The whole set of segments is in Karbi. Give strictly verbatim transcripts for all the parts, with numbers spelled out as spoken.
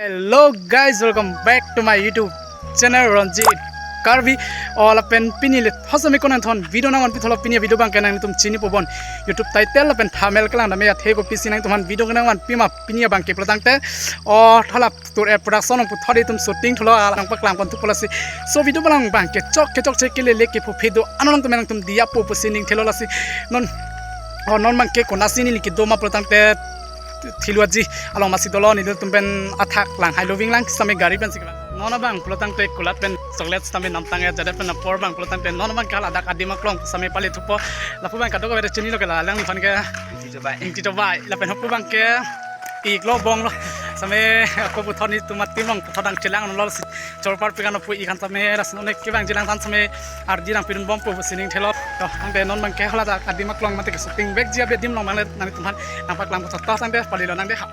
Hello guys, welcome back to my YouTube channel Ranjit Karbi. O lapen pini le thosami konang thon video nangvanpi tholo. Pini video abangke nangtum chini pobon YouTube title lapen thumbnail kelang dame athe kopisi nangtumphan video nangvanpi ma pini abangke pulotangte. O thola Tour App Production puthot itum shooting tholo, alang paklang pon thupo lasi. So video abang abangke chokche chokche kelele kephophe do, ano nangtum nangtum diya po pusi ning thelo lasi. Non, o non abangke konasi neli kedo ma pulotangte Thilu Aji along masi dolo, nelitum pen athak lang hai loving lang sitame gari pen sikla. Non abang pulotangte kulat pen chocolate sitame namtang ya, jada pen apor abang pulotangte non abangke haladak adim aklong sitame pali thupo. Lapu abang kadokave chinilo ke la alangliphan ke. Ingti Chobai. Ingti Chobai. Lapen hapu abangke iklo bonglo. Sitame ako puthot netum atim along puthot nangchelang lo si chorpar pikan pu ikan sitame ras non ke abang chelang tan sitame ardi nangpidun bom po pusi ning thelo. To, tangte non abangke haladak adim aklong mate ke shooting vekji abe adim along abang le nangtumphan nangpaklang puthot to tangte palilo nangde ha.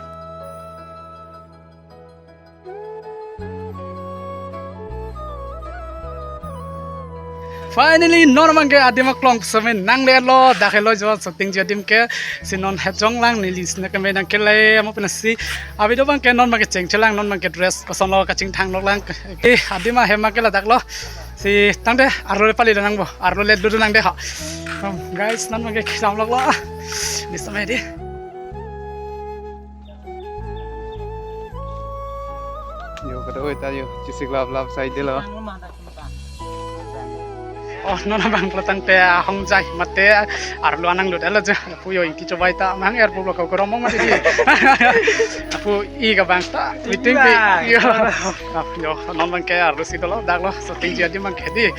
Finally, non abangke adim aklong sitame nangdelo, dak helo jo shootingji adim ke, si non hejong lang neli sine keme nangkele, amo penasi, avideo abangke non abangke chengchelang, non abangke dress kosonlo kachingthang lok lang, eh, adim ahem abangke ladak lo, si tangte, arlo le palilo nangpo, arlo le dudu nangde ha. Hmm, guys, non abangke kelam lok lo, di sitame di. Yo, kadokave ta yo, chesik lap lap sai delo. Oh, non abang pulotangte ahongjai mate arlo anang lut elo jo. Lapu yo Ingti Chobai ta mang er pulo ko koromong mate di. Lapu ik abang ta meeting pi. Yo. Ah, yo, non abangke arlo si dolo, dak lo, shootingji adim abangke di.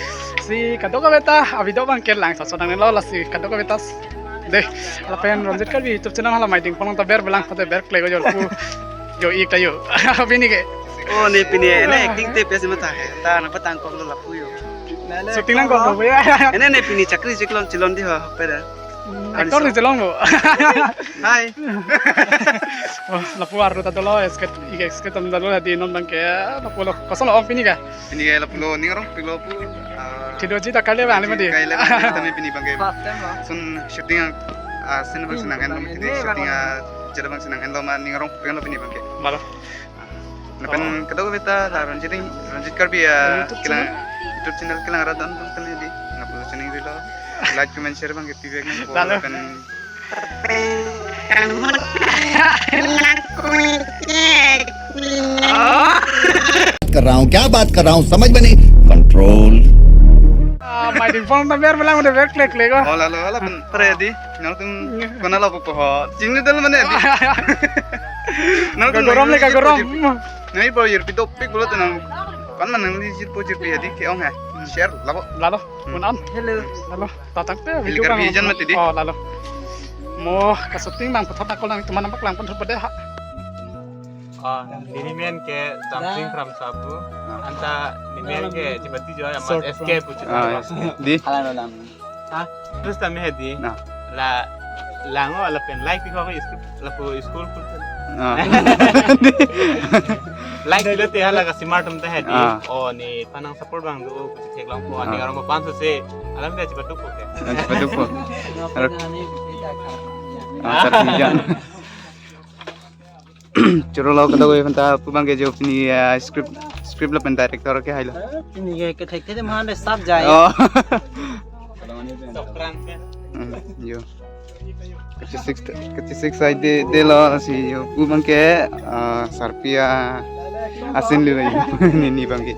Si kadokave ta, avideo abangke lang sot sot nangnelo lasi kadokave ta. Dei, lapen Ranjit Karbi YouTube channel hala Maiding Phone ta ber belang, ta ber kle ko jor pu. Yo ik ta yo. Pini ke. Oh, ne pini ne acting te pesi mata he. Ta nangpatang kok lo lapu yo. Shooting nangkok lo ya. Ne ne pini chakri chiklo chelon di ho peda. Hmm, actor ni chelong lo. Hai. Oh, lapu arlo ta dolo, skate, ik skate tam dolo di non abangke. Lapu lo, kosonlo ong pini ke? Pini ke lapu lo ning arongpiklo pu, ah, Thilu Aji ta kaile abang le mati. Kaile abang le mati pini abangke. First time lo. Sun shooting, ah, scene abang si nanghenlo mati, shooting, ah, jada abang si nanghenlo ma ning arongpiklo pini abangke. Lalo. Lapen kadokave ta la Ranjit, Ranjit Karbi, ah, YouTube kelang channel. YouTube channel kelang arat don abang tame di. Lapu channel rilo. Like, comment, share abangke pivek nangpo. Lalo. Lapen कर रहा हूँ, क्या बात कर रहा हूँ, समझ में नहीं। Control. Ah, Maiding Phone ta ber belang udah ber kle kle ko. Oh, lalo, lalo, pen, pre di. Nangtum kona lo po ho. Chingni dal mane di. Nangtum gorom le ka gorom. Nai po yir pi dopik pulo tenang. Kan man nangli jirpo jirpi di ke ong hai. Share labo. Lalo, hmm. Kunan. Hello. Lalo. Tatang pe Ili video Karbi bang. Jan mati di. Oh, lalo. Mo ka shooting abang puthot ako lang teman nampak lang pun sudah ha. Ah, neli men ke Samsing Kramsabu. Anta neli men ke Chibati Joy Amat S K puji. Ah, di. Hala no lang. Ha? Terus kami hedi. Nah. La lango lapen like pi ko school lapu school pu. Ah. Like pilo te hala kasimar atum ta hedi. Ah. Oh, nephan nang support abang do puji theklongpo. Ah. Ning arong papan sose alam dia chipaduk po ke. Ah, chipaduk po. Ah, sar sijan. Choro lo kadokave aphanta pu abangke jo pini, ah, script, script lapen director ke hailo. Pini ke kethek the man de sab jai. Oh. Sokrang ke. Hmm, yo. Kachesik, kachesik sai de, delo si yo pu abangke, ah, sarpi asin le yo. Neli abangke.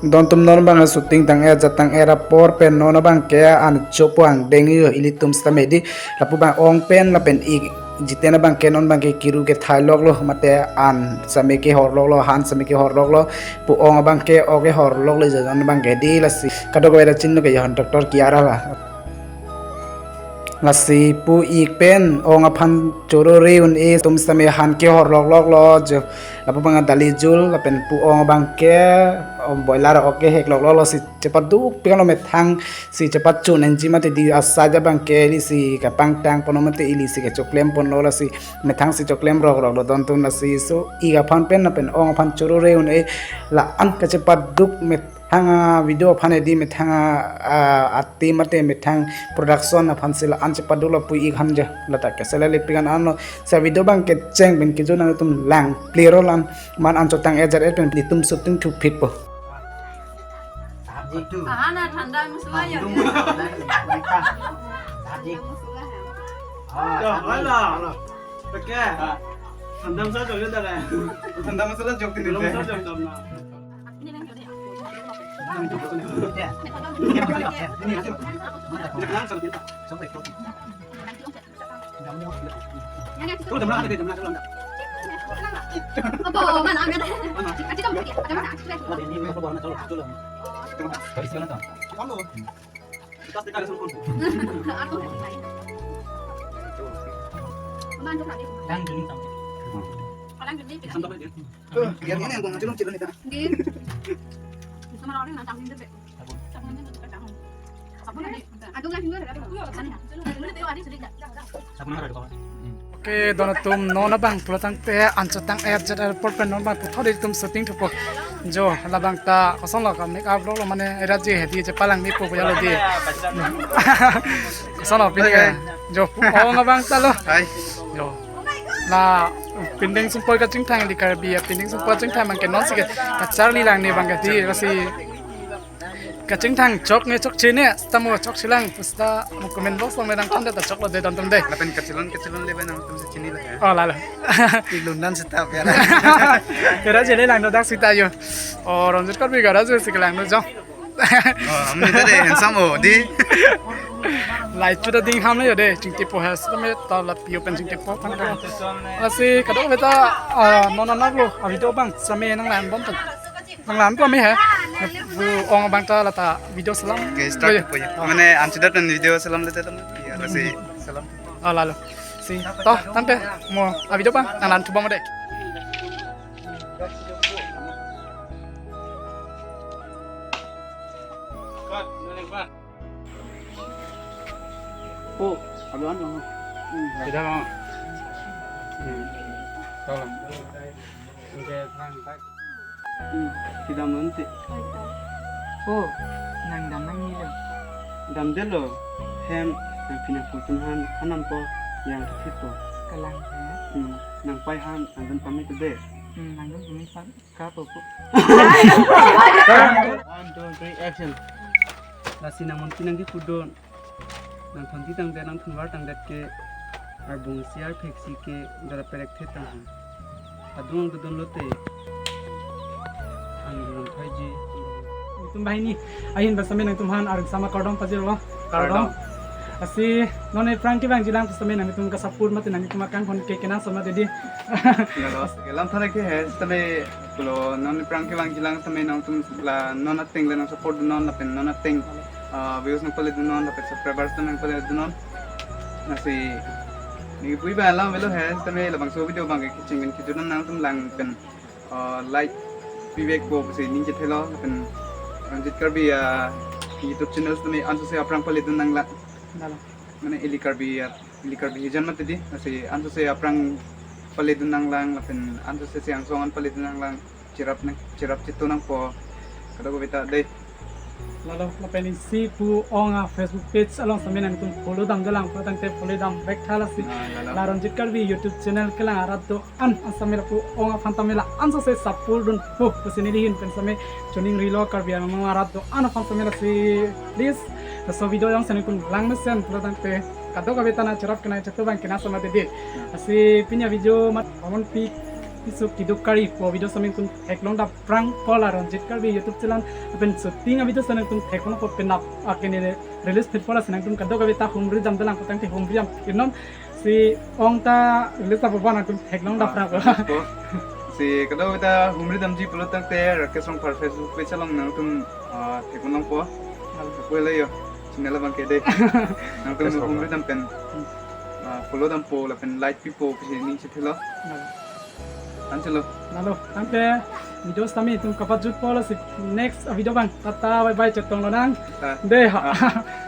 Don atum non abang shooting tang-et jat tang-et apor pen non abangke an chopo angdeng yo ilitum sitame di lapu abang ong pen lapen ik Jiten abangke non abangke kiru kethai loklo mate an sitame kehor loklo, han sitame kehor loklo, pu ong abangke ok kehor loklo, jo non abangke di lasi kadokave ta chinilo ke Johan Doctor Kiara la. Lasi pu ik pen ong aphan choro re un-e, atum sitame han kehor lok lok lo jo. Lapu abang dali jul lapen pu ong abang ke, um, boiler ok kehek lok lok lo, si chepaduk pen lo methang si chepachun enji mate di asai abang ke ili si kapangtang ponlo mate ili si kechoklem ponlo, lasi methang si choklem rok rok lo don atum, lasi so ik aphan pen lapen ong aphan choro re un-e, la-an kachepaduk methang a video aphan edi methang a, a, ati mate methang production aphan si la-an chepaduk lo pu ik han jo. Lata ke sele le pikan an lo, sa video abang kecheng pen kejo nangtum lang play ro lan man an chotang ejar et pen itum shooting thuphit po. Aha na thanda musuwa ya. Thanda musuwa ya. Ah, ya, thanda. Hala. Oke. Thanda musuwa jok ya, thanda. Thanda musuwa jok di. Thanda musuwa jok, thanda. Oke, don atum non abang pulo tangte an chotang ejar airport pen non abang puthot itum shooting thupo. Jo, labang ta kosonlo ka make up vlog lo mane era je hedi je palang ni po ya lo di. Kosonlo pini ke. Jo, ong abang ta lo. Hai. Jo. La pindeng sumpoi kachingthang di Karbi ya, pindeng sumpoi kachingthang abang ke non si ke kacharli lang ni abang ke di, lasi kachingthang chok ne chokche ne, sitamo chokche lang, sita mo comment box lo me dang than de ta choklo de don atum de. Lapen kachelon kachelon le pen nangtum si chini le. Oh, lalo. Ilun dan sita pera. Kera jele lang do dak sita jo. Oh, Ranjit Karbi garage si kelang do jo. Oh, amni ta de handsome o di. Lai chu da ding ham le jo de, chingtipo has, tame ta la pio pen chingtipo tang ka. Lasi kadokave ta, ah, non anak lo, a video abang same nanglang bom tang. Nanglang ko me he. Bu ong abang ta lata video selam. Oke, start po ya. Mane an chedot pen video selam le ta tame. Ya, lasi selam. Oh, lalo. Si, to, tangte mo a video abang nanglang thu bom de. Oh, abang ano? Hmm, tidak, Bang. Hmm. Tolong. Oke, Bang, baik. Hmm, kedam lo nte. Oh, nang dam nangne lo. Damdetlo, hem, nang pina putum han, hanam po, yang thit po. Kalang he. Hmm, nang pai han, nang dun pamit de. Hmm, nang dun pamit pan. Kapo po. One, two, three, action. Lasi nang monti nang kepudun. Nang thonti tangdet, nang thonvar tangdet ke, arbung isi arphek isi ke, dara perek thet tang ha. Adung ang dodon lote. Ang dodon thaiji. Itum banghini ahin ba same nangtum han areng sama kardom pajirlo. Kardom. Kardom. Lasi non aphrang kevangji lang same nangtum ka support mate nangtum akangkhon ke kenangsot mate di. Lalo, ke lam thana ke he, same pulo non aphrang kevangji lang same nangtum la non ateng le nang support non lapen non ateng, ah, views nang pale dun non lapen subscribers nang pale dun non. Lasi neli pui ba alam avelo he, same labangso video abang ke kecheng pen kejut nangtum lang pen, ah, like pivek po pusi ning chethelo lapen Ranjit Karbi, ah, YouTube channel same anso se aphrang pale dun nanglang. Lalo. Mane ili Karbi, ah, ili Karbi hijan mate di, lasi anso se aphrang pale dun nanglang lapen anso se si angsong an pale dun nanglang, cherap nang, cherap chetu nangpo. Kadokave ta de. Lalo, lapen isi pu ong a Facebook page along same nangtum follow dam dolang, pu tangte follow dam vek tha lasi. Ah, lalo. La Ranjit Karbi YouTube channel kelang arat do-an asame lapu ong aphan tame la anso se support dun po pusi neli ahin pen same choningrilo, Karbi Anglong arat do-an aphan same lasi please. Laso video along same nangtum lang mesen pu tangte kadokave ta nang cherap kenai chetu abang kenangsot mate di. Lasi pini a video mat amon pi piso kiduk kari po video same nangtum theklong dam prang po la Ranjit Karbi YouTube channel pen shooting a video same nangtum theklong po penap akene release thit po lasi nangtum kadokave ta humri dam dolang pu tangte humri dam inom si ong ta release ta po nangtum theklong dam prang po. Ah, po. Si kadokave ta humri damji pulo tangte Rakesh Rongphar Facebook page along nangtum, ah, theklong po. Hal. Ko le yo. channel abang ke dei. Nangtum Yes, nung Papa. Humri dam pen, ah, follow dampo lapen like pipo pusi ning chethelo. Anchalo. Lalo, tangte video sitame itum kapajutpo, lasi next video abang. Tata, bye bye, chetong lonang. Ah. Dei ha. Ah.